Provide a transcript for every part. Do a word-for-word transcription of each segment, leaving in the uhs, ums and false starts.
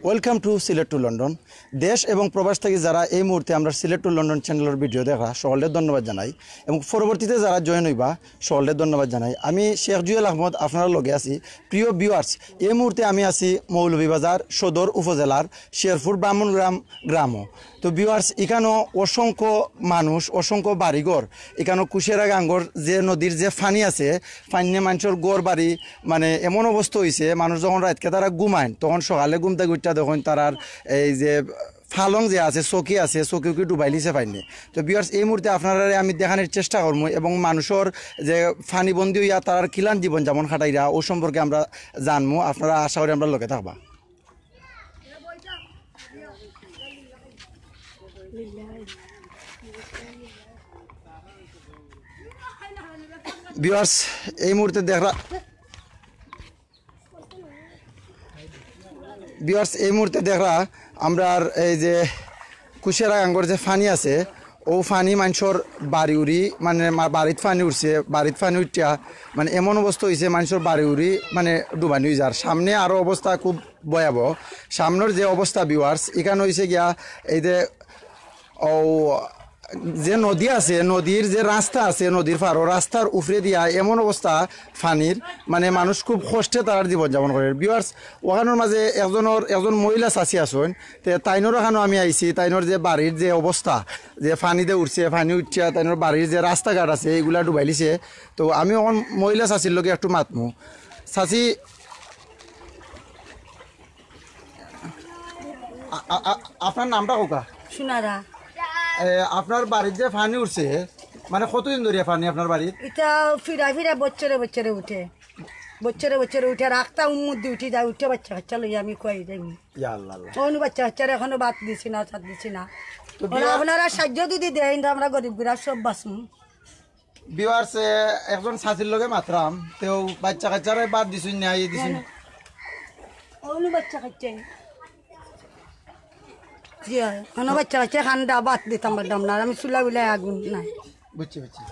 Welcome to Sylhet to London. দেশ এবং প্রবাস থাকি যারা এই মুহূর্তে আমরার Sylhet to London channel-র video দেখরা, সকলরে ধন্যবাদ জানাই এবং পরবর্তীতে যারা join অইবা, সকলরে ধন্যবাদ জানাই। আমি শেখ জুয়েল আহমদ, আপনারার লগে আছি। প্রিয় viewers, এই মুহূর্তে আমি আছি মৌলভীবাজার সদর উপজেলার শেরপুর ব্রাহ্মণগ্রাম গ্রামো। তো viewers, ইখানো অসংখ্য মানুষ, অসংখ্য বাড়িঘর, ইখানো কুশিয়ারা গাঙ্গর যে নদীর যে পানি আছে, পানিয়ে মানষর ঘর বাড়ি, মানে, এমন অবস্থা অইছে, মানুষ যখন রাইতকে তারা ঘুমাইন, তখন সকালে ঘুম থাকি উঠিয়া দেখইন তারার এই যে পালং যে আছে, চকি আছে, চকি উকি ডুবাইলিছে পানিয়ে। তো viewers, এই মুহূর্তে আপনারারে আমি দেখানির চেষ্টা করমু এবং মানষর যে পানিবন্দী অইয়া তারার কিলান জীবন যেমন কাটাইরা, অউ সম্পর্কে আমরা জানমু। আপনারা আশা করি আমরার লগে থাকবা। Viewers, এই মুহূর্তে দেখরা, viewers, এই মুহূর্তে দেখরা আমরার এই যে কুশিয়ারা গাঙ্গর যে পানি আছে, অউ পানি মানষর বাড়ি উড়ি, মানে, মা-, বাড়িত পানি উঠছে, বাড়িত পানি উঠিয়া, মানে, এমন অবস্থা অইছে, মানষর বাড়ি উড়ি, মানে, ডুবানি অইযার। সামনে আরো অবস্থা খুব ভয়াবহ। সামনর যে অবস্থা viewers, ইখান অইছে গিয়া এই যে, অউ যে নদী আছে, নদীর যে রাস্তা আছে, নদীর পারো রাস্তার উপরে দিয়া এমন অবস্থা পানির, মানে, মানুষ খুব কষ্টে তারার জীবন যাপন করের। Viewers, অখানর মাঝে একজনর, একজন মহিলা চাচি আছইন, তে তাইনর অখানো আমি আইছি, তাইনর যে বাড়ির যে অবস্থা, যে পানিতে উঠছে, পানি উঠিয়া তাইনর বাড়ির যে রাস্তাঘাট আছে, ইগুলা ডুবাইলিছে। তো আমি অখন মহিলা চাচির লগে একটু মাতমু। চাচি, আ-, আ-, আ-, আপনার নামটা কউক্কা? সোনারা। এ, আপনার বাড়িত যে পানি উঠছে, মানে, কতদিন ধরিয়া পানি আপনার বাড়িত? ইটা ফিরা ফিরা বছরে বছরে উঠে, বছরে বছরে উঠে, রাস্তা উম্মুদি উঠি যায়, উঠে বাচ্চা কাচ্চা লইয়া আমি খুয়াই যাই। ইয়া আল্লাহ আল্লাহ। কোনো বাচ্চা কাচ্চারে এখনো ভাত দিছি না, চাত দিছি না। তো ওরা বিয়া- আপনারা সাহায্য যদি দেইন, তো আমরা গরিব গুড়া সব বাঁচমু। Viewers, এ, একজন চাচির লগে মাতরাম, তেউ বাচ্চা কাচ্চারে ভাত দিছইন না, ই দিছইন না। কোনো বাচ্চা কাচ্চা। জি অয়, কোনো বাচ্চা কাচ্চা খান্দা ভাত দিতাম পারতাম না, আমি চুলা উলাই আগুন নাই। বুঝছি, বুঝছি।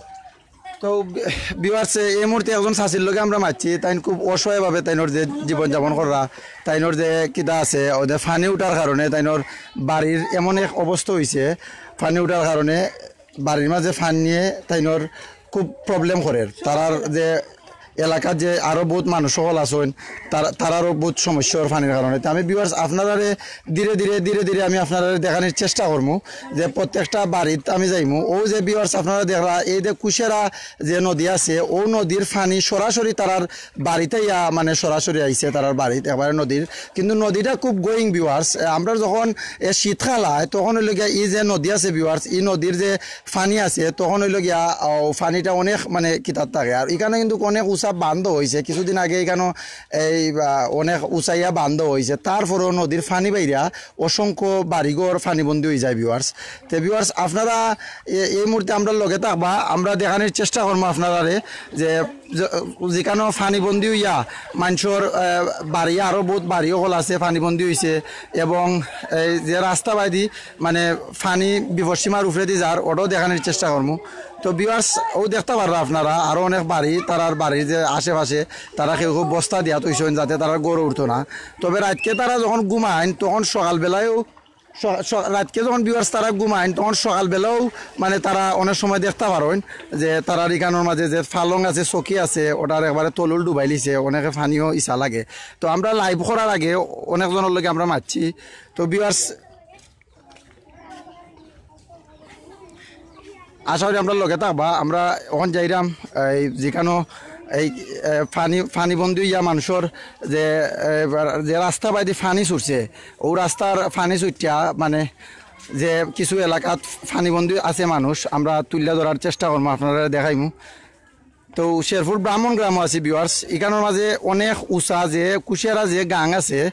তো বি-, viewers, এ, এই মুহূর্তে একজন চাচির লগে আমরা মাতছি, তাইন খুব অসহায়ভাবে তাইনর যে জীবন যাপন কররা, তাইনর যে কিতা আছে, ওদের পানি উঠার কারণে তাইনর বাড়ির এমন এক অবস্থা অইছে, পানি উঠার কারণে বাড়ির মাঝে পানিয়ে তাইনর খুব problem করের। তারার যে এলাকাত যে আরো বউত মানুষ অকল আছইন, তারা, তারারও বউত সমস্যা অর পানির কারণে। তে আমি viewers আপনারারে ধীরে ধীরে, ধীরে ধীরে আমি আপনারারে দেখানির চেষ্টা করমু যে প্রত্যেকটা বাড়িত আমি যাইমু। অউ যে viewers আপনারা দেখরা, এই যে কুশিয়ারা যে নদী আছে, অউ নদীর পানি সরাসরি তারার বাড়িত আইয়া, মানে, সরাসরি আইছে তারার বাড়িত একবারে নদীর। কিন্তু নদীটা খুব going viewers। এ, আমরা যখন এ শীতকাল আয়, তখন অইলো গিয়া ই যে নদী আছে viewers, ই নদীর যে পানি আছে, তখন অইলো গিয়া, ও, পানিটা অনেক, মানে, কিতাত থাকে। আর ইখানো কিন্তু অনেক উঁচা বান্ধ অইছে, কিছুদিন আগে ইখানো এই, আহ, অনেক উঁচাইয়া বান্ধ অইছে, তারপরেও নদীর পানি বাইরা অসংখ্য বাড়িঘর পানিবন্দী অইযায় viewers। তে viewers, আপনারা এ-, এই মুহূর্তে আমরার লগে থাকবা, আমরা দেখানির চেষ্টা করমু আপনারারে যে, যে, যেখানো পানিবন্দী অইয়া মানষর, আহ, বাড়ি, আরো বউত বাড়ি অকল আছে পানিবন্দী অইছে, এবং এই যে রাস্তা বায়দি, মানে, পানি বিপদসীমার উপরেদি যার, ওটাও দেখানির চেষ্টা করমু। তো viewers, অউ দেখতা পাররা আপনারা, আরো অনেক বাড়ি, তারার বাড়ির যে আশেপাশে, তারা কেউ কেউ বস্তা দিয়া থইছইন, যাতে তারার ঘরো উঠতো না। তবে রাইতকে তারা যখন ঘুমাইন, তখন সকালবেলায়ও স-, স-, রাইতকে যখন viewers তারা ঘুমাইন, তখন সকালবেলাও, মানে, তারা অনেক সময় দেখতা পারইন যে তারার ইখানোর মাঝে যে পালং আছে, চকি আছে, ওটার একবারে তলুল ডুবাইলিছে, অনেকে পানিও ইছা লাগে। তো আমরা live করার আগে অনেকজনর লগে আমরা মাতছি। তো viewers, আশা করি আমরার লগে থাকবা। আমরা অখন যাইরাম এই যেখানো এই, এ, পানি, পানিবন্দী অইয়া মানষর যে, এ, যে রাস্তা বায়দি পানি ছুটছে, অউ রাস্তার পানি ছুটিয়া, মানে, যে কিছু এলাকাত পানিবন্দী আছে মানুষ, আমরা তুলিয়া ধরার চেষ্টা করমু, আপনারারে দেখাইমু। তো শেরপুর ব্রাহ্মণ গ্রামো আছি viewers, ইখানোর মাঝে অনেক উঁচা যে কুশিয়ারা যে গাং আছে, এ,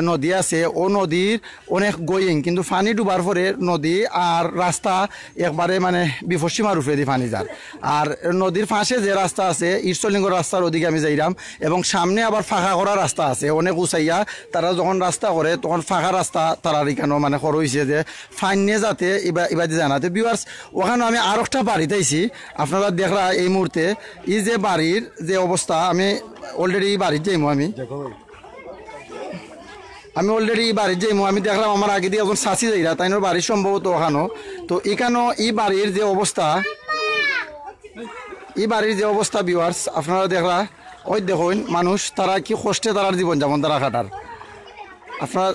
নদী আছে, অউ নদীর অনেক going, কিন্তু পানি ডুবার পরে নদী আর রাস্তা একবারে, মানে, বিপদসীমার উপরেদি পানি যার। আর নদীর পাশে যে রাস্তা আছে, ঈশ্বরলিঙ্গর রাস্তার ওদিকে আমি যাইরাম, এবং সামনে আবার ফাঁকা করা রাস্তা আছে, অনেক উঁচাইয়া। তারা যখন রাস্তা করে, তখন ফাঁকা রাস্তা তারার ইখানো, মানে, করা অইছে যে পানিয়ে যাতে ইবা-, ইবাদি যায় না। তো viewers, ওখানো আমি আরোকটা বাড়িত আইছি, আপনারা দেখরা এই মুহূর্তে এই যে বাড়ির যে অবস্থা, আমি already এই বাড়িত যাইমু আমি। আমি already ই বাড়িত যাইমু, আমি দেখরাম আমার আগেদি একজন চাচি যাইরা, তাইনর বাড়ি সম্ভবত অখানো। তো ইখানো ই বাড়ির যে অবস্থা, ই বাড়ির যে অবস্থা viewers, আপনারা দেখরা, ওই দেখইন মানুষ, তারা কি কষ্টে তারার জীবন যাপন তারা কাটার। আপনারা,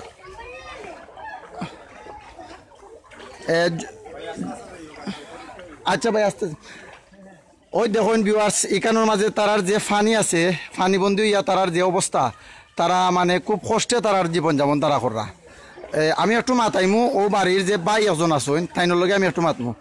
এ, জ-, আচ্ছা ভাই, আস্তে। ওই দেখইন viewers, ইখানোর মাঝে তারার যে পানি আছে, পানিবন্দী অইয়া তারার যে অবস্থা, তারা মানে খুব কষ্টে তারার জীবন যাপন তারা কররা। এ, আমি একটু মাতাইমু, অউ বাড়ির যে ভাই একজন আছইন, তাইনর লগে আমি একটু মাতমু।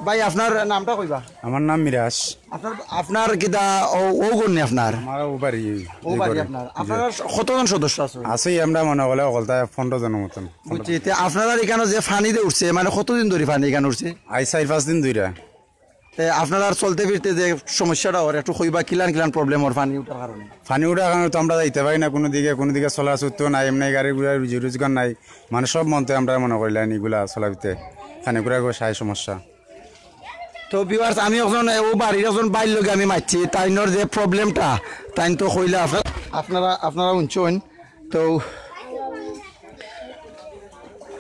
ভাই, আপনার নামটা কইবা? আমার নাম মিরাজ। আপনার, আপনার কিতা অউ, অউ ঘর নি আপনার? আমার অউ বাড়ি, অউ এই বাড়ি ঘরে। আপনার। জি। আপনারা কতজন সদস্য আছইন? আছি আমরা মনে করলে অকলতা পনেরো জনর মতন। বুঝছি। তে আপনারার ইখানো যে পানি যে উঠছে, মানে কতদিন ধরি পানি ইখানো উঠছে? আইজ চাইর পাঁচ দিন ধইরা। তে আপনারার চলতে ফিরতে যে সমস্যাটা অর, একটু কইবা, কিলান কিলান problem অর পানি উঠার কারণে? পানি উঠার কারণে তো আমরা যাইতা পারি না কুনু দিকে, কুনু দিকে চলাচল তো নাই, এমনে গাড়ি ঘোড়া রুজি রোজগার নাই, মানে সব মন্তে আমরা মনে করলে ইগুলা চলাফিতে পানি ঘোড়া গো সাই সমস্যা। তো viewers, আমি একজন, এ, অউ বাড়ির একজন ভাইর লগে আমি মাতছি, তাইনর যে problemটা, তাইন তো কইলা আপনারা, আপনারা, আপনারা হুনছইন। তো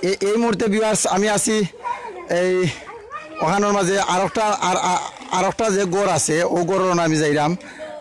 এ-, এই মুহূর্তে viewers আমি আছি এই অখানোর মাঝে আরোকটা, আর, আ-, আরোকটা যে ঘর আছে, অউ ঘরর অনো আমি যাইরাম।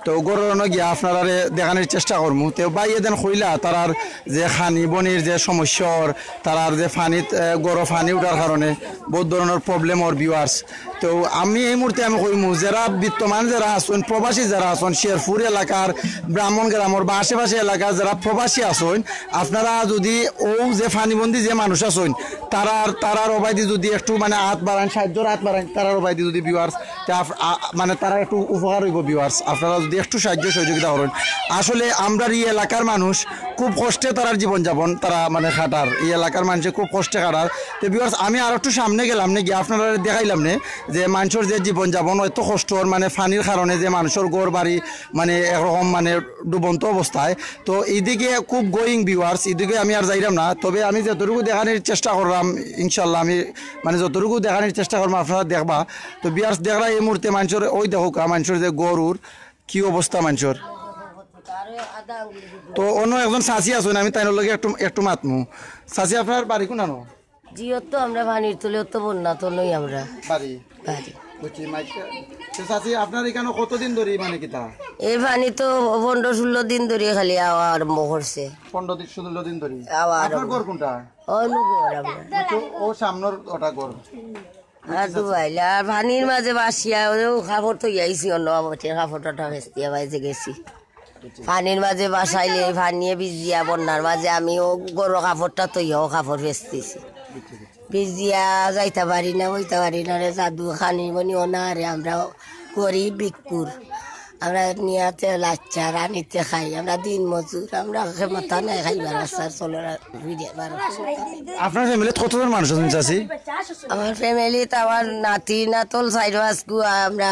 তো অউ ঘরর অনো গিয়া আপনারারে দেখানির চেষ্টা করমু। তো ভাইয়ে যেন কইলা, তারার যে পানি বনির যে সমস্যা অর, তারার যে পানিত, এ, ঘরো পানি উঠার কারণে বউত ধরনর problem অর viewers। তো আমি এই মুহূর্তে আমি কইমু, যেরা বিত্তমান যেরা আছইন, প্রবাসী যেরা আছইন, শেরপুর এলাকার, ব্রাহ্মণ গ্রামর বা আশেপাশে এলাকার যেরা প্রবাসী আছইন, আপনারা যুদি অউ যে পানিবন্দী যে মানুষ আছইন, তারার, তারার অবায়দি যুদি একটু মানে আত বাড়াইন, সাহায্যর আত বাড়াইন, তারার অবায়দি যুদি viewers, তে আপ-, আ-, মানে তারার একটু উপকার অইবো viewers, আপনারা যুদি একটু সাহায্য সহযোগিতা করইন। আসলে আমরার ই এলাকার মানুষ খুব কষ্টে তারার জীবন যাপন, তারা মানে কাটার, ই এলাকার মানষে খুব কষ্টে কাটার। তে viewers, আমি আরোকটু সামনে গেলাম নে, গিয়া আপনারারে দেখাইলাম নে যে মানষর যে জীবন যাপন অত কষ্টর, মানে পানির কারণে যে মানষর ঘর বাড়ি মানে একরকম মানে ডুবন্ত অবস্থায়। তো ইদিকে খুব going viewers, ইদিকে আমি আর যাইরাম না, তবে আমি যতটুকু দেখানির চেষ্টা কররাম, ইনশাল্লাহ আমি মানে যতটুকু দেখানির চেষ্টা করমু আপনারা দেখবা। তো viewers দেখরা এই মুহূর্তে মানষর, ওই দেখউক্কা মানষর যে ঘরর কি অবস্থা মানষর। তো অনো একজন চাচি আছইন, আমি তাইনর লগে একটু, একটু মাতমু। চাচি, আপনার বাড়ি কুনানো? জি, অত আমরা পানির তলে, অত বন্যা তো নই আমরা। বাড়ি? বাড়ি। বুঝছি, মাইকে। তো চাচি, আপনার ইখানো কতদিন ধরি মানে কিতা? এই পানি তো পনেরো ষোলো দিন ধরি খালি আওয়া আরম্ভ করছে। পনেরো দিন, ষোলো দিন ধরি। আওয়া আপনার আরম্ভ। ঘর কুনটা? অনো ঘর আমরা। তো অউ সামনর অটা ঘর। আর তো বাইলা, আর পানির মাঝে বাসিয়া, অউ কাপড় তো ইয়াইছি, অন্য কাপড়, কাপড় টাপড় ভেস্তিয়া বাইছে গেছি। পানির মাঝে বাসাইলে, পানিয়ে ভিজিয়া, বন্যার মাঝে আমি অউ ঘরর কাপড়টা তো ইয়াও কাপড় ভেস্তিছি। ভিজিয়া যাইতা পারি না, অইতা পারি না রে, যাদু খানি বনি অনারে আমরা গরিব ভিক্ষুক। আমরা নিয়াতে লাচ্চা রানিতে খাই, আমরা দিন মজুর, আমরা ক্ষমতা নাই খাইবার আসার চলার ভিডিও বার। আপনার family-ত কতজন মানুষ আছইন চাচি? আমার family-ত আমার নাতি নাতল চাইর পাঁচ গুয়া, আমরা,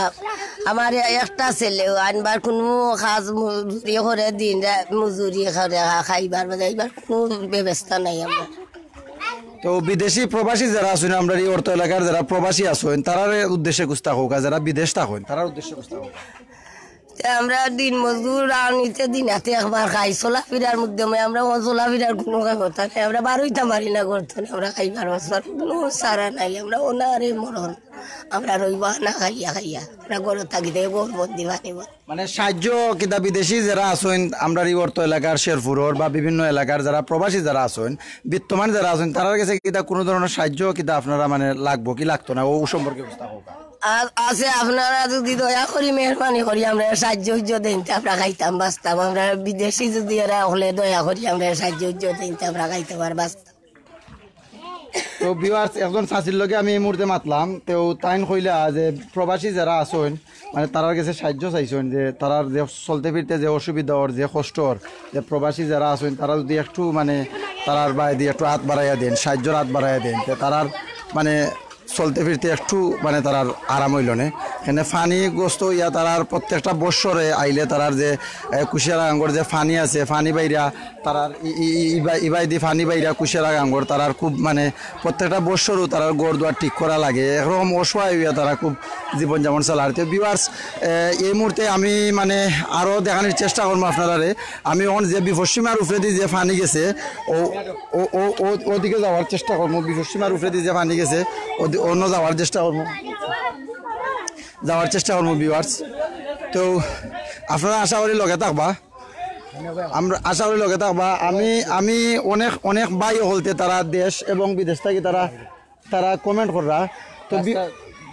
আমার একটা ছেলে, আনবার কুনু কাজ মজুরি করে দিন রা-, মজুরি করে খা-, খাইবার বাদে এইবার কুনু ব্যবস্থা নাই আমরা। তো বিদেশি প্রবাসী যেরা আছইন, আমরার ই অত্র এলাকার যেরা প্রবাসী আছইন, তারার উদ্দেশ্যে কুন্তা কউক্কা, যেরা বিদেশ থাকইন, তারার উদ্দেশ্যে কুন্তা কউক্কা। তে আমরা দিন মজুর, রানিতে দিনাতে একবার খাই, চলাফিরার মাধ্যমে আমরা অউ চলাফিরার কুনু কথা নাই, আমরা বারইতাম পারি না ঘর থনে, আমরা খাইবার বাঁচবার কুনু চারা নাই, আমরা অনারে মরণ, আমরা রইবা না খাইয়া খাইয়া, আমরা ঘরো থাকিতে ঘর বন্দি পানি বন্দি। মানে সাহায্য কিতা বিদেশি যেরা আছইন, আমরার ই অত্র এলাকার শেরপুরর বা বিভিন্ন এলাকার যেরা প্রবাসী যেরা আছইন, বিত্তমান যেরা আছইন, তারার গেছে কিতা কুনু ধরনর সাহায্য কিতা আপনারা মানে লাগবো কি লাগতো না, অউ সম্পর্কে কুন্তা কউক্কা। আ-, আছে, আপনারা যুদি দয়া করি মেহেরবানি করি আমরারে সাহায্য উজ্জ দেইন, তে আমরা খাইতাম বাঁচতাম। আমরা বিদেশি যুদি এরা অকলে দয়া করি আমরারে সাহায্য উজ্জ দেইন, তে আমরা খাইতাম আর বাঁচতাম। তো viewers, একজন চাচির লগে আমি এই মুহূর্তে মাতলাম, তেউ তাইন কইলা যে প্রবাসী যেরা আছইন, মানে তারার গেছে সাহায্য চাইছইন, যে তারার যে চলতে ফিরতে যে অসুবিধা অর, যে কষ্ট অর, যে প্রবাসী যেরা আছইন, তারা যুদি একটু মানে তারার বায়দি একটু আত বাড়াইয়া দেইন, সাহায্যর আত বাড়াইয়া দেইন, তে তারার মানে চলতে ফিরতে একটু মানে তারার আরাম অইলো নে। এখানে পানিগ্রস্ত অইয়া তারার প্রত্যেকটা বৎসরে আইলে তারার যে, এ, কুশিয়ারা গাঙ্গর যে পানি আছে, পানি বাইরা তারার ই-, ই-, ই-, ইবা-, ইবাইদি পানি বাইরা কুশিয়ারা গাঙ্গর তারার খুব মানে প্রত্যেকটা বৎসরও তারার ঘর দুয়ার ঠিক করা লাগে। একরকম অসহায় অইয়া তারা খুব জীবনযাপন চালার। তো viewers, এ, এই মুহূর্তে আমি মানে আরও দেখানোর চেষ্টা করবো আপনারারে। আমি অখন যে বিপদসীমার উপরেদি যে পানি গেছে, ও, ও, ও, ও, ওদিকে যাওয়ার চেষ্টা করবো। বিপদসীমার উপরেদি যে পানি গেছে, ওদি-, অন্য যাওয়ার চেষ্টা করবো, যাওয়ার চেষ্টা করবো viewers। তো আপনারা আশা করি লগে থাকবা, আমরা আশা করি লগে থাকবা। আমি, আমি অনেক, অনেক ভাই হকলতে তারা দেশ এবং বিদেশ থাকি তারা, তারা comment কররা। তো বি-,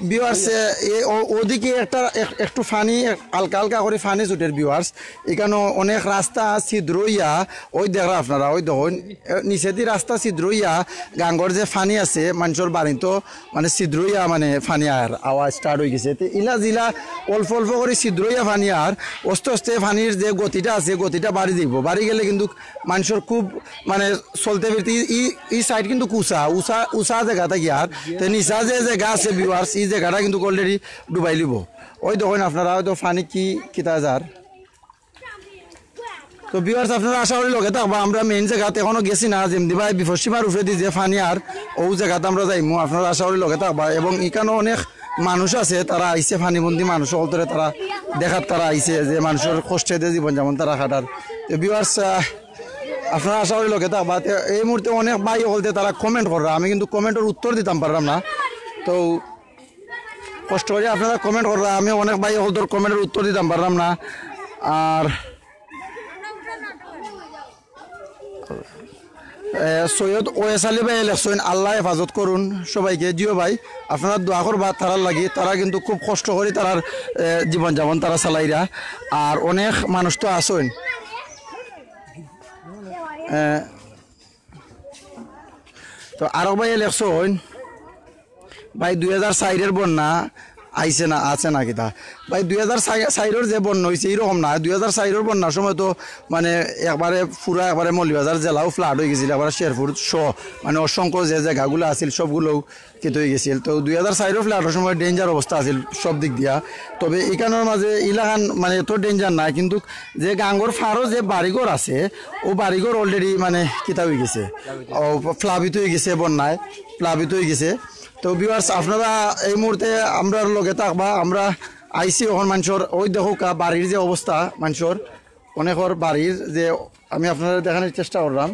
viewers, এ, এ, ও-, ওদিকে একটা এক-, একটু পানি, এক-, হালকা হালকা করি পানি ছুটের viewers। এখানো অনেক রাস্তা ছিদ্র অইয়া, ওই দেখরা আপনারা, ওই দেখইন, এ, নিচেদি রাস্তা ছিদ্র অইয়া গাঙ্গর যে পানি আছে, মানষর বাড়িত মানে ছিদ্র অইয়া মানে পানি আর আওয়া start অই গেছে। তে ইলা জিলা অল্প অল্প করি ছিদ্র অইয়া পানি আর আস্তে আস্তে পানির যে গতিটা আছে, গতিটা বাড়ি যাইবো। বাড়ি গেলে কিন্তু মানষর খুব মানে চলতে ফিরতে ই, ই, ই side কিন্তু উচা, উচা, উচা জাগা থাকি আর। তে নিচা যে জাগা আছে viewers, ই জাগাটা কিন্তু already ডুবাই লিবো। ওই দেখইন আপনারা হয়তো পানি কি কিতা যার। তো viewers, আপনারা আশা করি লগে থাকবা, আমরা main জাগাত এখনো গেছি না, যেমদি ভাই বিপদসীমার উপরেদি যে পানি আর ও জাগাত আমরা যাইমু, আপনারা আশা করি লগে থাকবা। এবং এখানো অনেক মানুষ আছে, তারা আইছে, পানিবন্দী মানুষ হকলতরে তারা দেখার তারা আইছে যে মানষর কষ্টে যে জীবনযাপন তারা কাটার। তো viewers, আহ, আপনারা আশা করি লগে থাকবা। তো এই মুহূর্তে অনেক ভাই হকলতে তারা comment কররা, আমি কিন্তু commentর উত্তর দিতাম পারলাম না। তো কষ্ট করি আপনারা comment কররা, আমি অনেক ভাই হকলতর commentর উত্তর দিতাম পারলাম না। আর এ, সৈয়দ ওয়েস আলী ভাই লেখছইন, "আল্লাহ হেফাজত করুন সবাইকে।" জিও ভাই, আপনারা দোয়া করবা তারার লাগি, তারা কিন্তু খুব কষ্ট করি তারার, এ, জীবনযাপন তারা চালাইরা। আর অনেক মানুষ তো আছইন। এ, তো আরক ভাই লেখছইন, ভাই, দুই হাজার চাইরর বন্যা আইছে না, আছে না কিতা? ভাই, দুই হাজার চাইরর যে বন্যা অইছে, এইরকম না। দুই হাজার চাইরর বন্যার সময় তো মানে একবারে পুরা একবারে মৌলভীবাজার জেলাও flood অই গেছিল, একবারে শেরপুর সহ মানে অসংখ্য যে জাগাগুলা আছিল সবগুলাউ কিতা অই গেছিল। তো দুই হাজার চাইরর floodর সময় danger অবস্থা আছিল সব দিক দিয়া। তবে ইখানর মাঝে ইলাখান মানে এত danger নাই, কিন্তু যে গাঙ্গর ফারো যে বাড়িঘর আছে, ও বাড়িঘর already মানে কিতা অই গেছে, ও প্লাবিত অই গেছে বন্যায়। প্লাবিত অই গেছে। তো viewers, আপনারা এই মুহূর্তে আমরার লগে থাকবা, আমরা আইছি অখন মানষর, ওই দেখউক্কা বাড়ির যে অবস্থা মানষর, অনেকর বাড়ির যে আমি আপনারারে দেখানির চেষ্টা কররাম,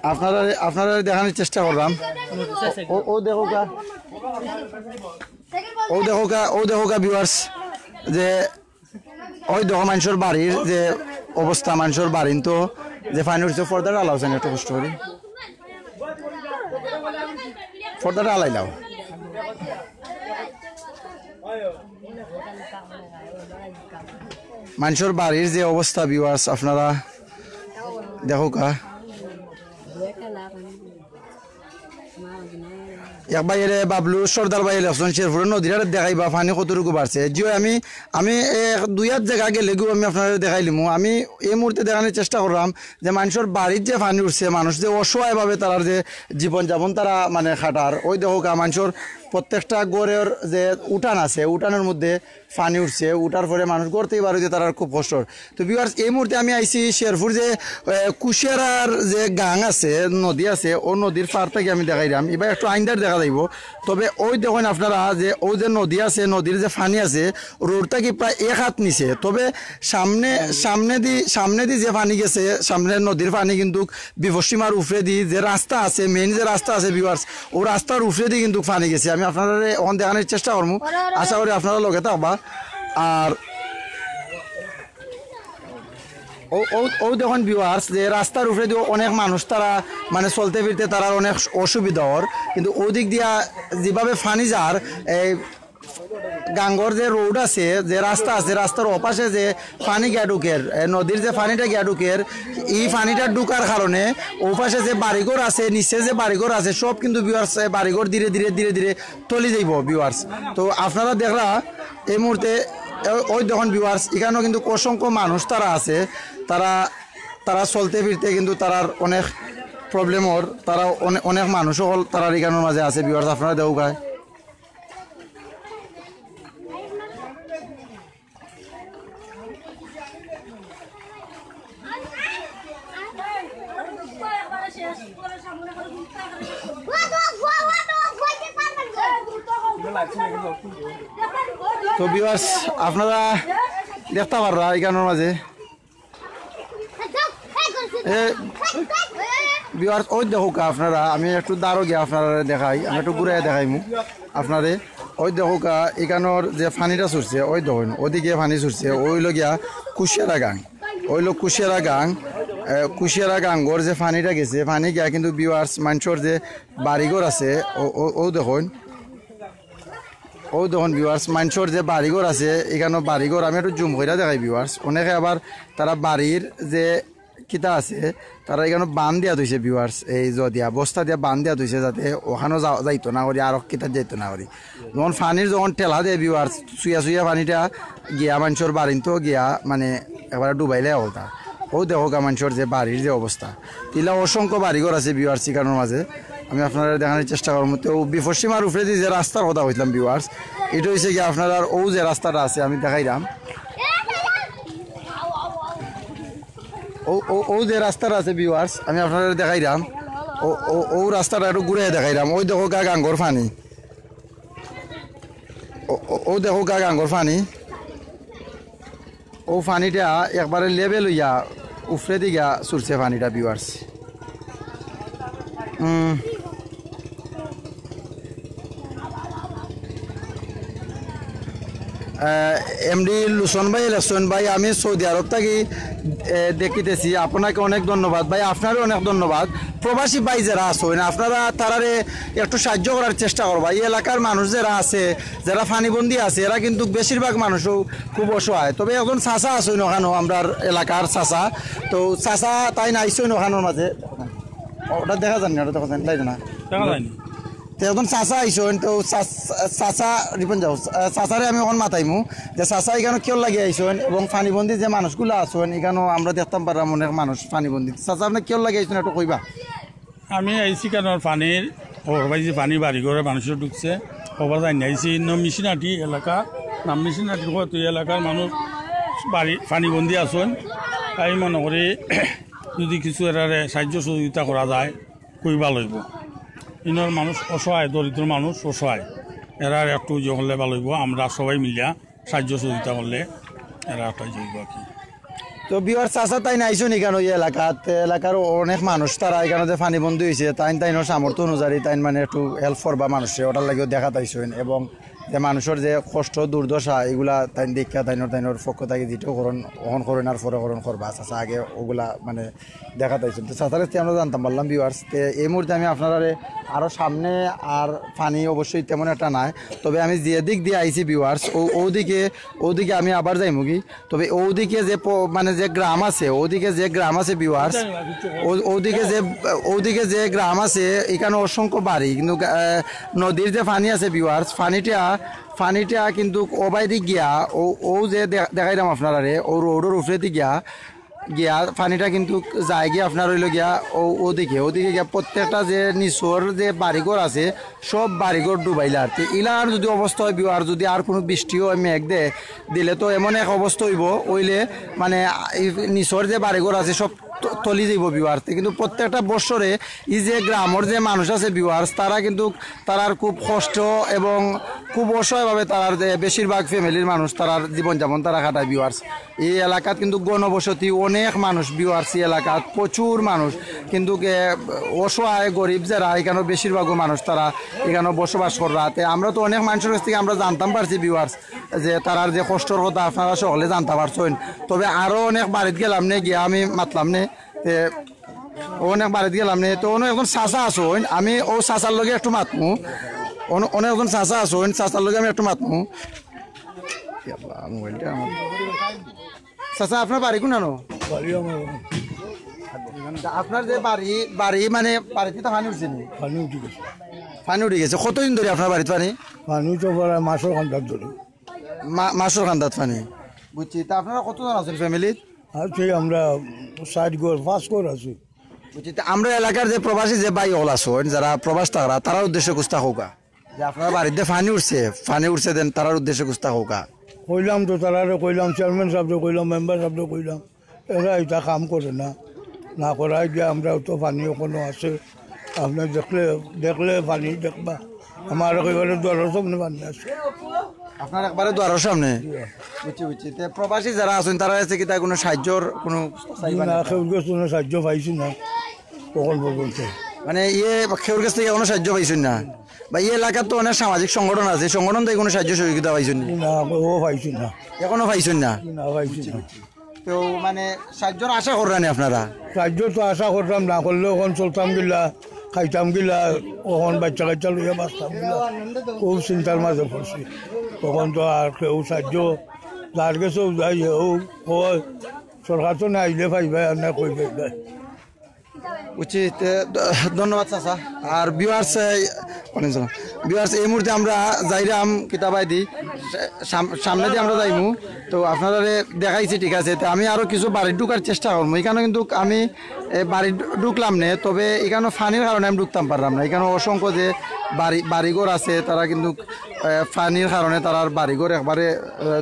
আপনারারে, আপনারারে দেখানির চেষ্টা কররাম। ও, ও দেখউক্কা, ও দেখউক্কা, ও দেখউক্কা viewers, যে ওই দেখো মানষর বাড়ির যে অবস্থা, মানষর বাড়িন তো যে পানি উঠছে, পর্দাটা আলাও চাইন একটু কষ্ট করি, পর্দাটা আলাইলাও। মানষর বাড়ির যে অবস্থা viewers, আপনারা দেখউক্কা। এক ভাইয়ে বাবলু সর্দার ভাইয়ে লেখছইন, "শেরপুরের নদীর আড়ে দেখাইবা পানি কতটুকু বাড়ছে?" জি অয়, আমি, আমি এক দুই আত জাগা গেলেগিউ আমি আপনারারে দেখাইলিমু। আমি এই মুহূর্তে দেখানির চেষ্টা কররাম যে মানষর বাড়িত যে পানি উঠছে, মানুষ যে অসহায়ভাবে তারার যে জীবনযাপন তারা মানে কাটার, ওই দেখউক্কা মানষর প্রত্যেকটা ঘরর যে উঠান আছে, উঠানর মধ্যে পানি উঠছে, উঠার পরে মানুষ ঘর থাকি বার অইতে তারার খুব কষ্ট। তো viewers, এই মুহূর্তে আমি আইছি শেরপুর যে, এ, কুশিয়ারার যে গাং আছে, নদী আছে, ও নদীর পার থাকি আমি দেখাইরাম। ইবার একটু আইন্দার দেখা যাইবো। তবে ওই দেখইন আপনারা যে ও যে নদী আছে, নদীর যে পানি আছে, road থাকি প্রায় এক আত নিচে। তবে সামনে, সামনেদি, সামনেদি যে পানি গেছে, সামনে নদীর পানি কিন্তু বিপদসীমার উপরেদি যে রাস্তা আছে, main যে রাস্তা আছে viewers, ও রাস্তার উপরেদি কিন্তু পানি গেছে। আমি আপনারারে অখন দেখানির চেষ্টা করমু, আশা করি আপনারা লগে থাকবা। আর ও, ও, ও দেখইন viewers, যে রাস্তার উপরেদি অনেক মানুষ তারা মানে চলতে ফিরতে তারার অনেক অসুবিধা অর, কিন্তু ওদিক দিয়া যেভাবে পানি যার, এই গাঙ্গর যে road আছে, যে রাস্তা আছে, রাস্তার ওপাশে যে পানি গিয়া ঢুকের, এ, নদীর যে পানিটা গিয়া ঢুকের, এই পানিটা ঢুকার কারণে ওপাশে যে বাড়িঘর আছে, নিচে যে বাড়িঘর আছে, সব কিন্তু viewers, এ, বাড়িঘর ধীরে ধীরে, ধীরে ধীরে তলি যাইবো viewers। তো আপনারা দেখরা এই মুহূর্তে, এ, ওই দেখইন viewers, ইখানো কিন্তু অসংখ্য মানুষ তারা আছে, তারা, তারা চলতে ফিরতে কিন্তু তারার অনেক প্রবলেমর, তারা অনে-, অনেক মানুষ অকল তারার ইখানোর মাঝে আছে, ভিউয়ার্স, আপনারা দেখউক্কা। তো ভিউয়ার্স, আপনারা দেখতা পাররা ইখানোর মাঝে, এ, ভিউয়ার্স, ওই দেখউক্কা আপনারা, আমি একটু দারো গিয়া আপনারারে দেখাই, আমি একটু ঘুরাইয়া দেখাইমু আপনারে। ওই দেখউক্কা, ইখানোর যে পানিটা ছুটছে, ওই দেখইন, ওদিকে পানি ছুটছে, অউ অইলো গিয়া কুশিয়ারা গাং, অইলো কুশিয়ারা গাং, এ, কুশিয়ারা গাঙ্গর যে পানিটা গেছে, পানি গিয়া কিন্তু ভিউয়ার্স, মানষর যে বাড়িঘর আছে, অউ, অউ, অউ দেখইন, অউ দেখইন ভিউয়ার্স, মানষর যে বাড়িঘর আছে, ইখানো বাড়িঘর আমি একটু জুম কইরা দেখাই ভিউয়ার্স। অনেকে আবার তারা বাড়ির যে কিতা আছে, তারা ইখানো বান দিয়া থইছে ভিউয়ার্স, এই জ দিয়া, বস্তা দিয়া বান দিয়া থইছে, যাতে অখানো যা-, যাইতো না করি, আরো কিতা যাইতো না করি। যখন পানির যখন ঠেলা দেয় ভিউয়ার্স, চুইয়া চুইয়া পানিটা গিয়া মানষর বাড়িন্তো গিয়া মানে একবারে ডুবাইলে অবস্থা। অউ দেখউক্কা মানষর যে বাড়ির যে অবস্থা, ইলা অসংখ্য বাড়িঘর আছে ভিউয়ার্স ইখানোর মাঝে। আমি আপনারারে দেখানির চেষ্টা করমু। তো বিপদসীমার উপরেদি যে রাস্তার কথা কইছিলাম ভিউয়ার্স, ইটা অইছে গিয়া আপনারার অউ যে রাস্তাটা আছে আমি দেখাইরাম। অউ, অউ, অউ যে রাস্তাটা আছে ভিউয়ার্স, আমি আপনারারে দেখাইরাম। অউ, অউ, অউ রাস্তাটা একটু ঘুরাইয়া দেখাইরাম। ওই দেখউক্কা গাঙ্গর পানি। অউ, অউ, অউ দেখউক্কা গাঙ্গর পানি। অউ পানিটা একবারে লেভেল অইয়া উপরেদি গিয়া ছুটছে পানিটা ভিউয়ার্স। উম। আহ, এমডি লুসন ভাই, লুসন ভাই, আমি সৌদি আরব থাকি, এ, দেখিতেছি। আপনাকে অনেক ধন্যবাদ ভাই, আপনারেও অনেক ধন্যবাদ। প্রবাসী ভাই যেরা আছইন, আপনারা তারারে একটু সাহায্য করার চেষ্টা করবা। এই এলাকার মানুষ যেরা আছে, যেরা পানিবন্দী আছে, এরা কিন্তু বেশিরভাগ মানুষও খুব অসহায়। তবে একজন চাচা আছইন অখানো, আমরার এলাকার চাচা। তো চাচা তাইন আইছইন অখানোর মাঝে, ওটা দেখা যায়নি, ওটা দেখা যায়নি, তাই না? দেখা যায়নি। তো একজন চাচা আইছইন, তো চাচ-, চাচা, রিপন যাও, চা-, চাচারে আমি অখন মাতাইমু যে চাচা ইখানো কিয়র লাগি আইছইন এবং পানিবন্দী যে মানুষগুলা আছইন, ইখানো আমরা দেখতাম পারলাম অনেক মানুষ পানিবন্দী। চাচা, আপনে কিয়র লাগি আইছইন একটু কইবা? আমি আইছি কারণ পানির, ওর ভাই যে পানি বাড়ি ঘরে মানুষের ঢুকছে, ওবার যাই না আইছি ইন্ন মিশনাটি এলাকা, নাম মিশনাটি কত এলাকার মানুষ বাড়ি পানিবন্দী আছইন। আমি মনে করি যদি কিছু এরারে সাহায্য সহযোগিতা করা যায়, খুবই ভালো অইবো। ইনোর মানুষ অসহায়, দরিদ্র মানুষ অসহায়, এরার একটু ইয়ে করলে ভালো অইবো। আমরা সবাই মিলিয়া সাহায্য সহযোগিতা করলে এরা একটা ইয়ে অইবো আর কি। তো ভিউয়ার, চাচা তাইন আইছইন ইখানো এই এলাকাত, এলাকার অনেক মানুষ তারা ইখানো যে পানিবন্দী অইছে, তাইন তাইনর সামর্থ্য অনুযায়ী তাইন মানে একটু হেল্প করবা মানুষরে, ওটার লাগিও দেখাত আইছইন এবং যে মানুষর যে কষ্ট দুর্দশা ইগুলা তাইন দেখিয়া তাইনর, তাইনর পক্ষ থাকি যেটাও করইন, অখন করইন আর পরে করইন করবা। চাচা আগে ওগুলা মানে দেখাত আইছইন। তো চাচার কাছে আমরা জানতাম পারলাম ভিউয়ার্স। তে এই মুহূর্তে আমি আপনারারে আরো সামনে আর পানি অবশ্যই তেমন একটা নাই, তবে আমি যে দিক দিয়া আইছি ভিউয়ার্স, ও, ওদিকে, ওদিকে আমি আবার যাইমুগি। তবে ওদিকে যে প-, মানে যে গ্রাম আছে, ওদিকে যে গ্রাম আছে ভিউয়ার্স, ও-, ওদিকে যে, ওদিকে যে গ্রাম আছে, ইখানো অসংখ্য বাড়ি, কিন্তু, আহ, নদীর যে পানি আছে ভিউয়ার্স, পানিটা, পানিটা কিন্তু ওবায়দি গিয়া, ও, ও যে দে-, দেখাইলাম আপনারারে, ও রোডর উপরেদি গিয়া, গিয়া পানিটা কিন্তু যায়গি আপনার অইলো গিয়া ও, ওদিকে, ওদিকে গিয়া প্রত্যেকটা যে নিচর যে বাড়িঘর আছে, সব বাড়িঘর ডুবাইলার। তে ইলার যদি অবস্থা অয় ভিউয়ার, যদি আর কুনু বৃষ্টি অয়, মেঘ দেয়, দিলে তো এমন এক অবস্থা অইবো, অইলে মানে এই নিচর যে বাড়িঘর আছে সব ত-, তলি যাইবো ভিউয়ার। তে কিন্তু প্রত্যেকটা বৎসরে এই যে গ্রামর যে মানুষ আছে ভিউয়ার্স, তারা কিন্তু তারার খুব কষ্ট এবং খুব অসহায়ভাবে তারার যে বেশিরভাগ ফ্যামিলির মানুষ তারার জীবনযাপন তারা কাটায় ভিউয়ার্স। এই এলাকাত কিন্তু ঘনবসতি অনেক মানুষ, ভিউয়ার্স, এই এলাকাত প্রচুর মানুষ, কিন্তু, এ, অসহায় গরিব যারা, ইখানো বেশিরভাগও মানুষ তারা ইখানো বসবাস কররা। তে আমরা তো অনেক মানুষর কাছ থাকি আমরা জানতাম পারছি ভিউয়ার্স, যে তারার যে কষ্টর কথা আপনারা সকলে জানতা পারছইন। তবে আরো অনেক বাড়িত গেলাম নে, গিয়া আমি মাতলাম নে, তে অনেক বাড়িত গেলাম নে, তো অনো একজন চাচা আছইন, আমি অউ চাচার লগে একটু মাতমু, অনো, অনো একজন চাচা আছইন, চাচার লগে আমি একটু মাতমু। ইয়াল্লা, মোবাইলটা আমার। চাচা, আপনার বাড়ি কুনানো? বাড়ি আমার ওখানে। তা আপনার যে বাড়ি, বাড়ি মানে বাড়িত তো পানি উঠছে নি? পানি উঠি গেছে। পানি উঠি গেছে। কতদিন ধরি আপনার বাড়িত পানি? পানি তো প্রায় মাসর কান্দাত ধরি। মা-, মাসর কান্দাত পানি। বুঝছি। তা আপনারা কতজন আছইন ফ্যামিলিত? আর সেই আমরা ষাট ঘর, পাঁচ ঘর আছি। বুঝছি, তে আমরা এলাকার যে প্রবাসী যে ভাই অকল আছইন, যারা প্রবাস থাকরা, তারার উদ্দেশ্যে কুন্তা কউক্কা। যে আপনার বাড়িত যে পানি উঠছে, পানি উঠছে দেন, তারার উদ্দেশ্যে কুন্তা কউক্কা। কইলাম তো, তারারে কইলাম, চেয়ারম্যান সাবরে কইলাম, মেম্বার সাবরে কইলাম, এরা ইতা কাম করে না, না করায় গিয়া আমরা তো পানি অখনো আছে, আপনে দেখলে, দেখলে পানি দেখবা, আমার একেবারে দুয়ারর সামনে পানি আছে। আপনার একবারে দুয়ারর সামনে? বুঝছি, বুঝছি। তে প্রবাসী যারা আছইন, তারার গেছে কিতা কুনু সাহায্যর কুনু চাইবা না? না, কেউর গেছে কুনু সাহায্য পাইছি না অখন পর্যন্ত। মানে ইয়ে, কেউর গেছ থাকি কুনু সাহায্য পাইছইন না? বা ই এলাকাত তো অনেক সামাজিক সংগঠন আছে, সংগঠন থাকি কুনু সাহায্য সহযোগিতা পাইছইন নি? না, ও পাইছি না। অখনো পাইছইন না? না, পাইছি না। তো মানে সাহায্যর আশা কররা নি আপনারা? সাহায্য তো আশা কররাম, না করলে অখন চলতাম কিলা, খাইতাম কিলা, অখন বাইচ্চা কাইচ্চা লইয়া বাঁচতাম কিলা, খুব চিন্তার মাঝে পড়ছি। অখন তো আর কেউ সাহায্য, যার গেছেউ যাই, ও কয়, সরকার তো না আইলে পাইবা, আর না কই পাইবা। উচিত, এ, ধ-, ধন্যবাদ চাচা। আর ভিউয়ার্স, এ, ওয়ালাইকুম সালাম। ভিউয়ার্স, এই মুহূর্তে আমরা যাইরাম কিতাবায়দি, সাম-, সামনেদি আমরা যাইমু। তো আপনারারে দেখাইছি, ঠিক আছে। তো আমি আরো কিছু বাড়িত ঢুকার চেষ্টা করমু। ইখানো কিন্তু আমি, এ, বাড়িত ঢুকলাম নে, তবে ইখানো পানির কারণে আমি ঢুকতাম পারলাম না। ইখানো অসংখ্য যে বাড়ি, বাড়িঘর আছে, তারা কিন্তু, এ, পানির কারণে তারার বাড়িঘর একবারে, এ,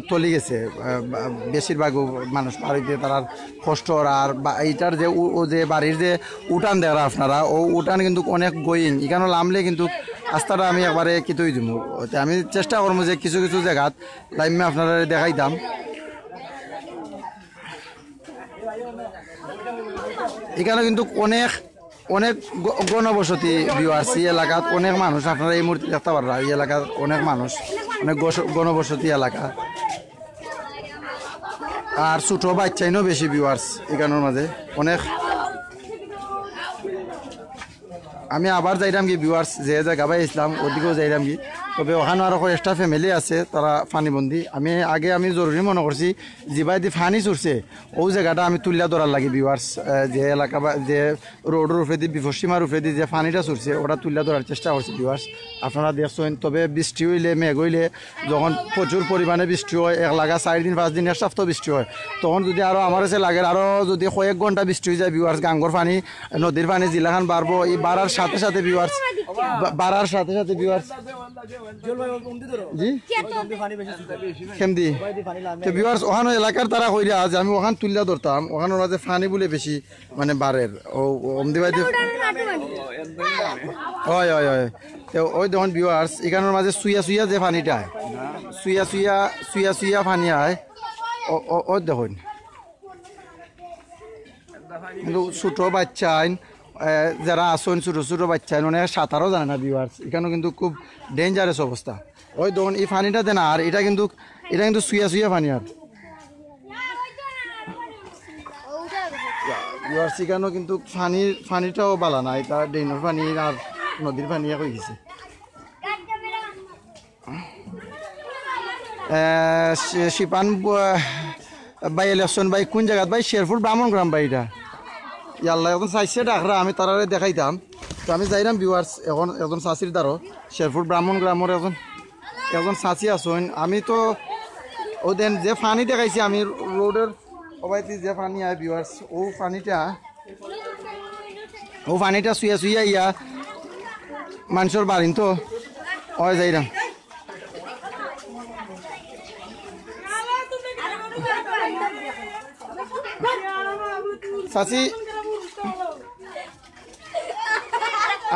তলি গেছে। এ, বা-, বেশিরভাগ মানুষ বাড়িতে তারার কষ্ট অর। আর বা-, ইটার যে উ-, ও যে বাড়ির যে উঠান দেখরা আপনারা, ও উঠান কিন্তু অনেক গইন, ইখানো লামলে কিন্তু রাস্তাটা আমি একবারে কিতা অই দিমু। তে আমি চেষ্টা করমু যে কিছু কিছু জাগাত লামিয়া আপনারারে দেখাইতাম। ইখানো কিন্তু অনেক, অনেক গ-, ঘনবসতি ভিউয়ার্স, ই এলাকাত অনেক মানুষ, আপনারা এই মুহূর্তে দেখতা পাররা, ই এলাকাত অনেক মানুষ, অনেক গস-, ঘনবসতি এলাকা। আর ছোট বাইচ্চাইনও বেশি ভিউয়ার্স ইখানোর মাঝে অনেক। আমি আবার যাইরাম গি ভিউয়ার্স, যে জাগাবায় আইছলাম ওদিকেও যাইরাম গি। তবে অখানো আরো কয়েকটা ফ্যামিলি আছে, তারা পানিবন্দি। আমি আগে আমি জরুরি মনো করছি, যেবায়দি পানি ছুটছে, অউ জাগাটা আমি তুলিয়া ধরার লাগি ভিউয়ার্স, আহ, যে এলাকা বা যে রোডর উপরেদি, বিপদসীমার উপরেদি যে পানিটা ছুটছে, ওটা তুলিয়া ধরার চেষ্টা করছি ভিউয়ার্স। আপনারা দেখছইন, তবে বৃষ্টি অইলে, মেঘ অইলে, যখন প্রচুর পরিমাণে বৃষ্টি অয়, এক লাগা চাইর দিন, পাঁচ দিন, এক সপ্তাহ বৃষ্টি অয়, তখন যুদি আরো আমার গেছে লাগের, আরো যুদি কয়েক ঘন্টা বৃষ্টি অই যায় ভিউয়ার্স, গাঙ্গর পানি, নদীর পানি যেলাখান বাড়বো, ই বাড়ার সাথে সাথে ভিউয়ার্স, বা-, বাড়ার সাথে সাথে ভিউয়ার্স, জি? কেমদি? তো ভিউয়ার্স, অখানো এলাকার তারা কইরা যে আমি অখান তুলিয়া ধরতাম, অখানোর মাঝে পানি বুলে বেশি মানে বাড়ের। ও, ও, অমদিবায়দি। অয়, অয়, অয়। তো ওই দেখইন ভিউয়ার্স, ইখানোর মাঝে চুইয়া চুইয়া যে পানিটা আয়, চুইয়া চুইয়া, চুইয়া চুইয়া পানি আয়। ও, ও, ওই দেখইন। কিন্তু ছোট বাইচ্চাইন, এ, যারা আছইন ছোট ছোট বাইচ্চাইন, অনেকে সাঁতারও জানে না ভিউয়ার্স, ইখানো কিন্তু খুব dangerous অবস্থা। ওই দেখইন, ই পানিটা দেন, আর ইটা কিন্তু, ইটা কিন্তু চুইয়া চুইয়া পানি আর। ভিউয়ার্স, ইখানো কিন্তু পানির, পানিটাও বালা না, ইটা ড্রেইনর পানি আর নদীর পানি এক অই গেছে। এ, শি-, শিপান ব-, ভাই ইলেকশন ভাই কোন জাগাত ভাই? শেরপুর ব্রাহ্মণগ্রাম ভাই ইটা। ইয়াল্লা, একজন চাচিয়ে ডাকরা, আমি তারারে দেখাইতাম। তো আমি যাইরাম ভিউয়ার্স, অখন একজন চাচির দ্বারো, শেরপুর ব্রাহ্মণগ্রামর একজন, একজন চাচি আছইন। আমি তো ও দেন যে পানি দেখাইছি আমি রোডর, ও ভাই, তুই যে পানি আয় ভিউয়ার্স, ও পানিটা, ও পানিটা চুইয়া চুইয়া ইয়া মানষর বাড়িন তো অয় যাইরাম। চাচি,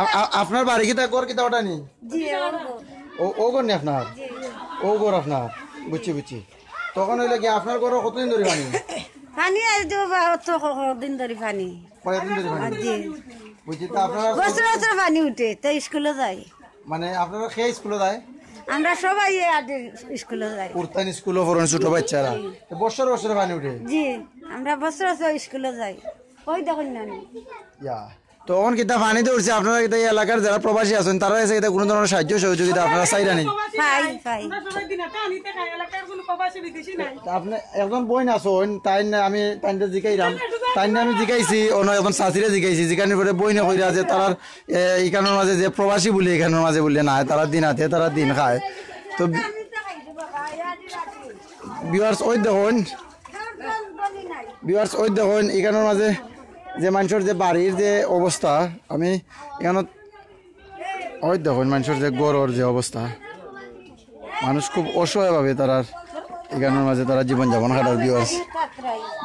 আ-, আ-, আপনার বাড়ি কিতা, ঘর কিতা ওটা নি? জি, ওর ঘর। ও, ও ঘর নি আপনার? জি। ও ঘর আপনার? বুঝছি, বুঝছি। তখন অইলে কি আপনার ঘরো কতদিন ধরি পানি? পানি আইজ তো বা-, অত ক-, কদিন ধরি পানি। কয়দিন ধরি পানি? জি। বুঝছি, তা আপনারা বছর বছর পানি উঠে, তাই স্কুলো যাই। মানে আপনারা কে স্কুলো যায়? আমরা সবাই এ আগে স্কুলো যাই। উড়তান স্কুলো পড়ন ছোট বাচ্চারা। তো বছর বছর পানি উঠে? জি, আমরা বছর বছর স্কুলো যাই। ওই দেখইন না নি। ইয়া। তো অখন কিতা পানি তো উঠছে, আপনারা কিতা এই এলাকার যারা প্রবাসী আছইন, তারার গেছে কিতা কুনু ধরনের সাহায্য সহযোগিতা আপনারা চাইরা নি? পাই, পাই। আমরা সবাই দিনাতে আনিতে খাই, এলাকার কুনু প্রবাসী বিদেশি নাই। তা আপনে একজন বইন আছইন, তাইন আমি তাইনরে জিকাইরাম, তাইনরে আমি জিকাইছি, অন্য একজন চাচিরে জিকাইছি, জিকানির পরে বইনে কইরা যে তারার, এ, ইখানোর মাঝে যে প্রবাসী বুলি, ইখানোর মাঝে বুলি না, তারা দিনাতে, তারা দিন খায়। তো ভিউয়ার্স, ওই দেখইন, ভিউয়ার্স, ওই দেখইন, ইখানোর মাঝে যে মানষর যে বাড়ির যে অবস্থা, আমি ইখানো ওই দেখইন মানষর যে ঘরর যে অবস্থা, মানুষ খুব অসহায়ভাবে তারার ইখানর মাঝে তারা জীবন যাপন কাটার viewers।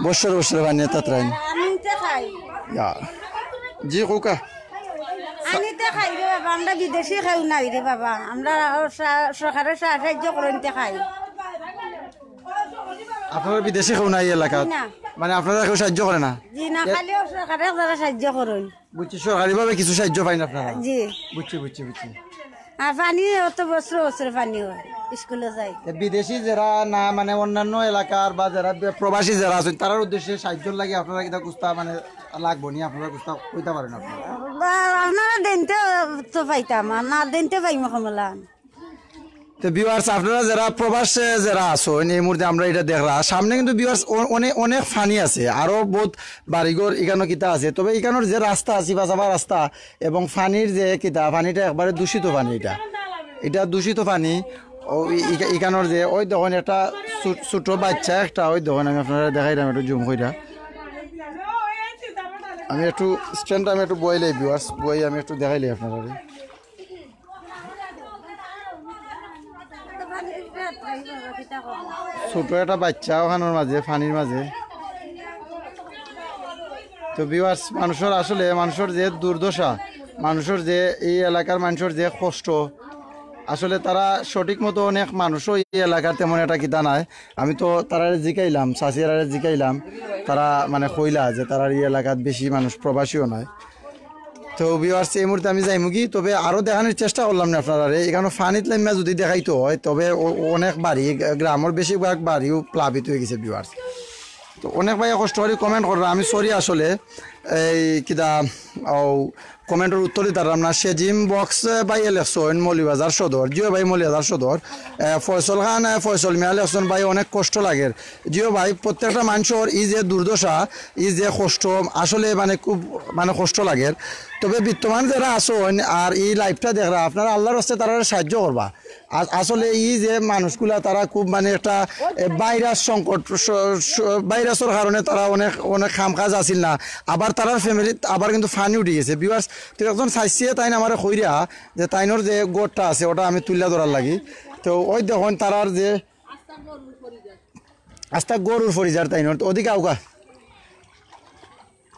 বছর বছর পানি তাতরাইন। আমি তে খাই। ইয়া। জি, কউক্কা। আমি তে খাই রে বাবা, আমরা বিদেশি খাই নাই রে বাবা, আমরা সা-, সরকারের সা-, সাহায্য করইন তে খাই। আপনারা বিদেশি কেউ নাই এই এলাকাত? না। মানে আপনারা কেউ সাহায্য করে না? জি না, এ- খালি সরকারে যারা সাহায্য করইন। বুঝছি, সরকারিভাবে কিছু সাহায্য পাইন আপনারা? জি। বুঝছি, বুঝছি, বুঝছি। আর পানি অত বছর বছর পানি হয়, স্কুলে যাই। এ, বিদেশি যারা না, মানে অন্যান্য এলাকার বা যারা বে-, প্রবাসী যারা আছেন, তারার উদ্দেশ্যে সাহায্যর লাগি আপনারা কিতা কুস্তা মানে লাগবো নি, আপনারা কুস্তা কইতা পারেন আপনারা? বা আপনারা দিনতে তো পাইতাম, আর না দিনতে পাইমু কমলান। তো viewers, আপনারা যারা প্রবাসে যারা আছেন, এই মুহূর্তে আমরা এটা দেখরা, সামনে কিন্তু viewers অ-, অনেক, অনেক পানি আছে, আরো বহুত বাড়িঘর ইখানো কিতা আছে। তবে ইখানোর যে রাস্তা আছে, বাসাবার রাস্তা, এবং পানির যে কিতা, পানিটা একবারে দূষিত পানি এটা। এটা দূষিত পানি। ও ই-, ইকা-, ইখানোর যে, ওই দেখইন একটা ছু-, ছোট বাচ্চা একটা, ওই দেখইন আমি আপনারা দেখাইলাম একটু zoom কইরা। আমি একটু stand আমি একটু বইলাই viewers, বই আমি একটু দেখাইলাই আপনারা। ছোট একটা বাচ্চা ওখানোর মাঝে, পানির মাঝে। তো viewers, মানুষর আসলে, মানুষর যে দুর্দশা, মানুষর যে, এই এলাকার মানুষর যে কষ্ট, আসলে তারা সঠিক মতো অনেক মানুষও এই এলাকার তেমন একটা কিতা নাই। আমি তো তারারে জিকাইলাম, চাচিয়ারারে জিকাইলাম, তারা মানে কইলা যে তারার এই এলাকাত বেশি মানুষ প্রবাসীও নাই। তো viewers, এই মুহূর্তে আমি যাইমুগি, তবে আরো দেখানোর চেষ্টা করলাম না আপনারারে। ইখানো পানিত লামিয়া যদি দেখাইতে হয়, তবে অ-, অনেক বাড়ি, গ্রামর বেশিরভাগ বাড়িও প্লাবিত হয়ে গেছে viewers। তো অনেক ভাইয়ে কষ্ট করি comment কররা, আমি sorry আসলে। এই কিতা, ও, commentর উত্তর দিতাম না। সেজিম বক্স, এ, ভাইয়ে লেখছইন মৌলভীবাজার সদর। জিও ভাই, মৌলভীবাজার সদর। এ, ফয়সল খান, এ, ফয়সল মিয়া লেখছইন, ভাই অনেক কষ্ট লাগের। জিও ভাই, প্রত্যেকটা মানুষর এই যে দুর্দশা, এই যে কষ্ট, আসলে মানে খুব মানে কষ্ট লাগের। তবে বিত্তমান যারা আছইন আর এই liveটা দেখরা, আপনারা আল্লাহর রাস্তায় তারারে সাহায্য করবা। আ-, আসলে এই যে মানুষগুলা তারা খুব মানে একটা, এ, ভাইরাস সংকট, স-, স-, ভাইরাসর কারণে তারা অনেক, অনেক কাম কাজ আছিল না। আবার তারার family আবার কিন্তু পানি উঠি গেছে। Viewers, তো একজন চাইছে তাইন আমারে কইরা যে তাইনর যে ঘরটা আছে ওটা আমি তুইলা ধরার লাগি। তো ওই দেখইন তারার যে আস্তা গরুর ফরিজার তাইনর, তো ওদিকে আউকা।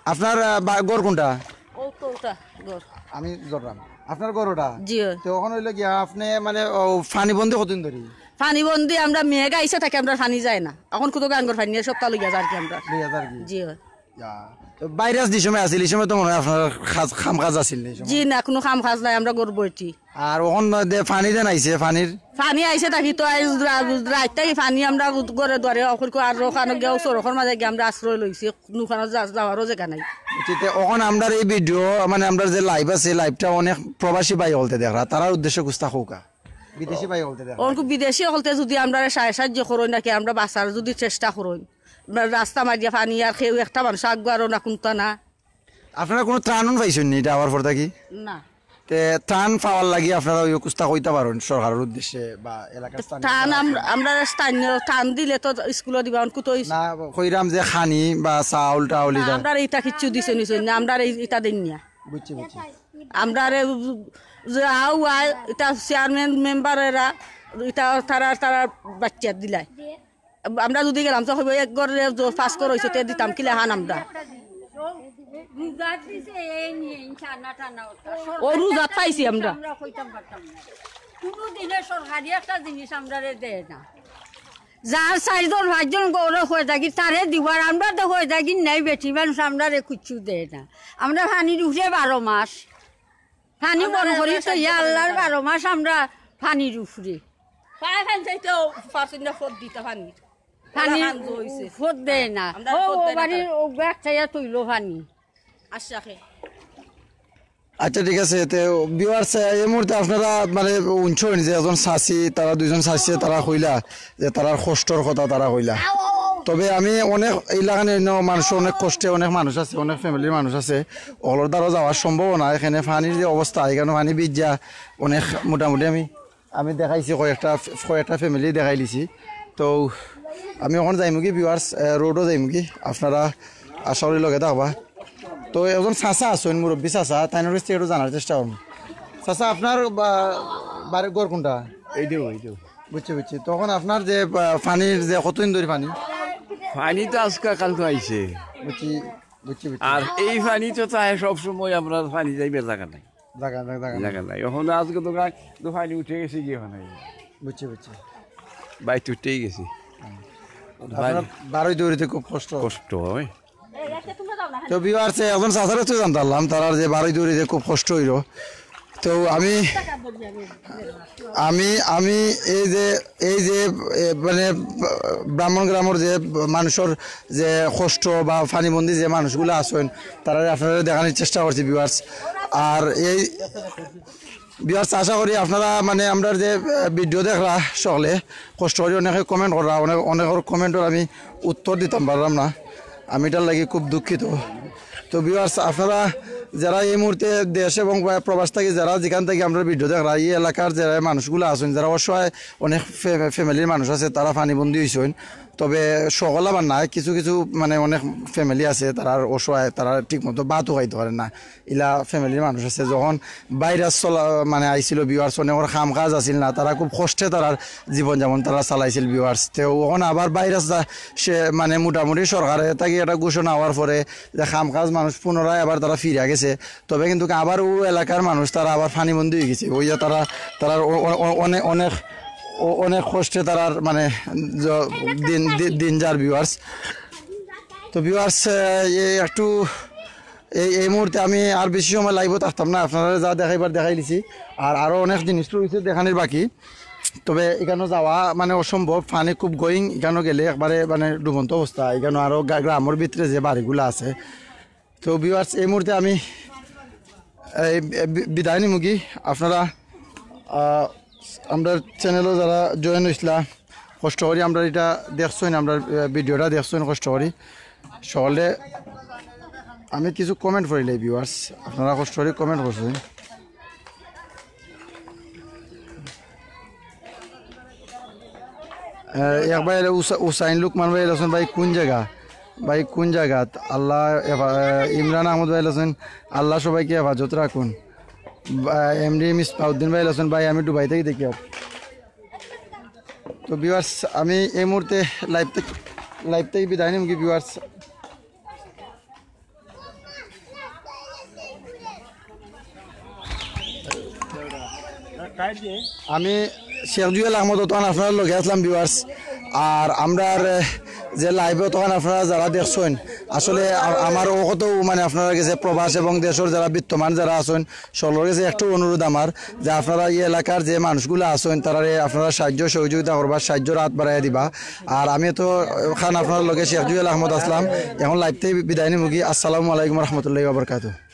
আপনার, আহ, বা-, ঘর কোনটা? ও তো ওটা ঘর। আমি ধরলাম। আপনার ঘর ওটা? জি, অয়। তো অখন অইলো গিয়া আপনে মানে, ও, পানি বন্দি কতদিন ধরি? পানি বন্দি আমরা মেঘ আইছে থাকি আমরা পানি যায় না। অখন কত গাঙ্গর পানি নিয়া সপ্তাহ লইয়া যার কি আমরা। লইয়া যার কি? জি, অয়। ইয়া, তো ভাইরাস যে সময় আছিল, এই সময় তো মনে হয় আপনার কাজ, কাম কাজ আছিল না এই সময়? জি না, কোনো কাম কাজ নাই, আমরা ঘর বইটি। আর অখন দে পানি দেন আইছে, পানির? পানি আইছে থাকি তো আইজ রা-, রাইত থাকি পানি আমরা ঘরে দুয়ারে অখন কো আর ওখানো গিয়া সড়কর মাঝে গিয়া আমরা আশ্রয় লইছি, নুকানো যা-, যাওয়ারও জায়গা নাই। বুঝছি, তে অখন আমরার এই video, মানে আমরার যে live আছে, liveটা অনেক প্রবাসী ভাই অকলতে দেখরা, তারার উদ্দেশ্যে কুস্তা কউক্কা। বিদেশি ভাই অকলতে দেখরা। অখন বিদেশি অকলতে যদি আমরারে সাহায্য, সাহায্য করইন নাকি আমরা বাঁচার যদি চেষ্টা করইন, আমরা রাস্তা মাঝে পানি আর কেউ একটা মানুষ আগুয়ারও না কুন্তা না। আপনারা কোনো ত্রাণ পাইছইন নি এটা আওয়ার পর থাকি? না। তে ত্রাণ পাওয়ার লাগি আপনারা ওই কুস্তা কইতা পারইন সরকারের উদ্দেশ্যে বা এলাকার স্থানীয় ত্রাণ যারা আম-, আছেন? আমরা স্থানীয় ত্রাণ দিলে তো স্কুলো দিবা, অন কুতো ইস-, না, কইরাম যে খানি বা চাউল টাউল না, ইতা। আমরা ইটা কিচ্ছু দিছে নিছে না, আমরা এই, ইটা দেন না। বুঝছি, বুঝছি। আমরা রে, যে আউ আয়, ইটা চেয়ারম্যান মেম্বার এরা, ইটা তারা, তারা বাচ্চা দিলাই। আমরা যদি গেলাম তো কইবো, "এক ঘরে যে পাঁচ ঘর অইছে, তে দিতাম কিলা হান আমরা?" রোজাত দিছে, এই নিয়ে ইনশাআল্লাহ টানা ওটা। ও রোজাত পাইছি আমরা। আমরা কইতাম পারতাম না। কোনো দিনে সরকারি একটা জিনিস আমরারে দেয় না। যার চারজন পাঁচজন গরু হয়ে থাকি, তারে দিবার আমরা তো হয়ে থাকি নাই, বেটি মানুষ আমরারে কিচ্ছু দেয় না। আমরা পানির উপরে বারো মাস। পানি বন করি তো ইয়া আল্লাহর বারো মাস আমরা পানির উপরে। পায় পানি চাইতেও পারছইন না ফদ দিতা পানির। পানি ওরা কান দইছে। ফদ দেয় না। আমরা ও, ফদ ও দেয় না বাড়ির তারা। ও ব্যাগ চাইয়া তুইলো পানি। আচ্ছা, খে। আচ্ছা, ঠিক আছে। তে viewers, এই মুহূর্তে আপনারা মানে হুনছইন যে একজন চাচি, তারা দুইজন চাচিয়ে তারা কইলা যে তারার কষ্টর কথা তারা কইলা। তবে আমি অনেক এই লাখান অন্য মানুষ, অনেক কষ্টে অনেক মানুষ আছে, অনেক ফ্যামিলির মানুষ আছে, অকলর দ্বারা যাওয়া সম্ভব না। এখানে পানির যে অবস্থা, এখানে পানি ভিজা অনেক মোটামুটি আমি, আমি দেখাইছি কয়েকটা, কয়েকটা ফ্যামিলি দেখাই দিছি। তো আমি অখন যাইমুগি viewers, আহ, রোডও যাইমুগি, আপনারা আশা করি লগে থাকবা। তো একজন চাচা আছইন, মুরব্বী চাচা, তাইনর গেছ থাকি একটু জানার চেষ্টা করমু। চাচা, আপনার বা-, বাড়ির ঘর কুনটা? এইটাও, এইটাও। বুঝছি, বুঝছি। তখন আপনার যে, আহ, পানির যে কতদিন ধরি পানি? পানি তো আজকে কালকে আইছে। বুঝছি, বুঝছি, বুঝছি। আর এই পানি তো তাই সব সময় আমরা পানি যাইবার জাগা নাই। জাগা নাই, জাগা নাই। জাগা নাই। এখন আজকে তো গা-, তো পানি উঠে গেছে গিয়ে ওখানে। বুঝছি, বুঝছি। বাইত উঠেই গেছে। আপনার বাড়ি দৌড়িতে খুব কষ্ট। কষ্ট হয়। তো ভিউয়ার্স, এখন চাচারে তো জানতাম, তারার যে বাড়ি দৌড়িতে খুব কষ্ট হইল। তো আমি, আমি, আমি এই যে, এই যে, এ, মানে, ব্রাহ্মণ গ্রামের যে মানুষের যে কষ্ট বা পানিবন্দী যে মানুষগুলা আছইন, তারারে আপনারা দেখানোর চেষ্টা করছি ভিউয়ার্স। আর এই ভিউয়ার্স, আশা করি আপনারা, মানে, আমরা যে, আহ, ভিডিও দেখরা সকলে, কষ্ট করি অনেকে কমেন্ট কররা, অনেক, অনেকের কমেন্টর আমি উত্তর দিতাম পারলাম না, আমি এটার লাগি খুব দুঃখিত। তো ভিউয়ার্স, আপনারা যারা এই মুহূর্তে দেশ এবং প্র-, প্রবাস থাকি, যারা যেখান থাকি আমরা ভিডিও দেখরা, এই এলাকার যারা মানুষগুলা আছইন, যারা অসহায়, অনেক ফ্যা-, ফ্যামিলির মানুষ আছে, তারা পানিবন্দী হইছইন। তবে সকল আবার নাই, কিছু কিছু, মানে, অনেক ফ্যামিলি আছে, তারার অসহায়, তারা ঠিক মতো ভাতও খাইতে পারে না। ইলা ফ্যামিলির মানুষ আছে। যখন ভাইরাস চলা, মানে, আইছিল ভিউয়ার্স, অনেকর কাম কাজ আছিল না, তারা খুব কষ্টে তারার জীবনযাপন তারা চালাইছিল ভিউয়ার্স। তো অখন আবার ভাইরাস যা-, সে, মানে, মোটামুটি সরকারে থাকি একটা ঘোষণা হওয়ার পরে যে কাম কাজ মানুষ পুনরায় আবার তারা ফিরে গেছে। তবে কিন্তু আবার ও এলাকার মানুষ তারা আবার পানিবন্দী হয়ে গেছে। ওই যে তারা, তারা অ-, অ-, অ-, অনেক, অনেক, অ-, অনেক কষ্টে তারার, মানে, য-, দিন, দি-, দিন যার ভিউয়ার্স। তো ভিউয়ার্স, এ, একটু এই, এই মুহূর্তে আমি আর বেশি সময় লাইভও থাকতাম না, আপনারা যা দেখাইবার দেখাই দিছি। আর আরও অনেক জিনিস রয়েছে দেখানোর বাকি, তবে এখানে যাওয়া, মানে, অসম্ভব, পানি খুব going, এখানে গেলে একবারে, মানে, ডুবন্ত অবস্থা। এখানে আরও গা-, গ্রামের ভিতরে যে বাড়িগুলো আছে। তো ভিউয়ার্স, এই মুহূর্তে আমি এই বি-, বিদায় নিমুগি। আপনারা, আহ, আমরার চ্যানেলও যারা জয়েন হইছিলা, কষ্ট করি আমরার এটা দেখছইন, আমরার, আহ, ভিডিওটা দেখছইন কষ্ট করি। সকলে আমি কিছু কমেন্ট পড়িলাই ভিউয়ার্স, আপনারা কষ্ট করি কমেন্ট করছইন। আহ, এক ভাই হলো উসা-, উসাইন লুকমান ভাই লেখছইন, ভাই কোন জায়গা? ভাই কোন জায়গাত? আল্লাহ হেফা-, ইমরান আহমদ ভাই লেখছইন, আল্লাহ সবাইকে হেফাজত রাখুন। বা-, এমডি মিসবাউদ্দিন ভাই লেখছইন, ভাই আমি দুবাই থাকি দেখি আর। তো ভিউয়ার্স, আমি এই মুহূর্তে লাইভ থেকে, লাইভ থেকে বিদায় নিমুগি ভিউয়ার্স। আমি শেখ জুয়েল আহমদ, তখন আপনারার লগে আছলাম ভিউয়ার্স। আর আমরার, এ, যে লাইভে তখন আপনারা যারা দেখছইন, আসলে আ-, আমার ও কত, মানে, আপনারার গেছে প্রবাস এবং দেশর যারা বিত্তমান যারা আছইন, সকলর গেছে একটু অনুরোধ আমার, যে আপনারা এই এলাকার যে মানুষগুলা আছইন, তারারে আপনারা সাহায্য সহযোগিতা করবা, সাহায্যর হাত বাড়াইয়া দিবা। আর আমি তো খান আপনারার লগে শেখ জুয়েল আহমদ আছলাম, এখন লাইভ থেকে বিদায় নিমুগি। আসসালামু আলাইকুম রহমতুল্লাহি ওয়া বারাকাতুহু।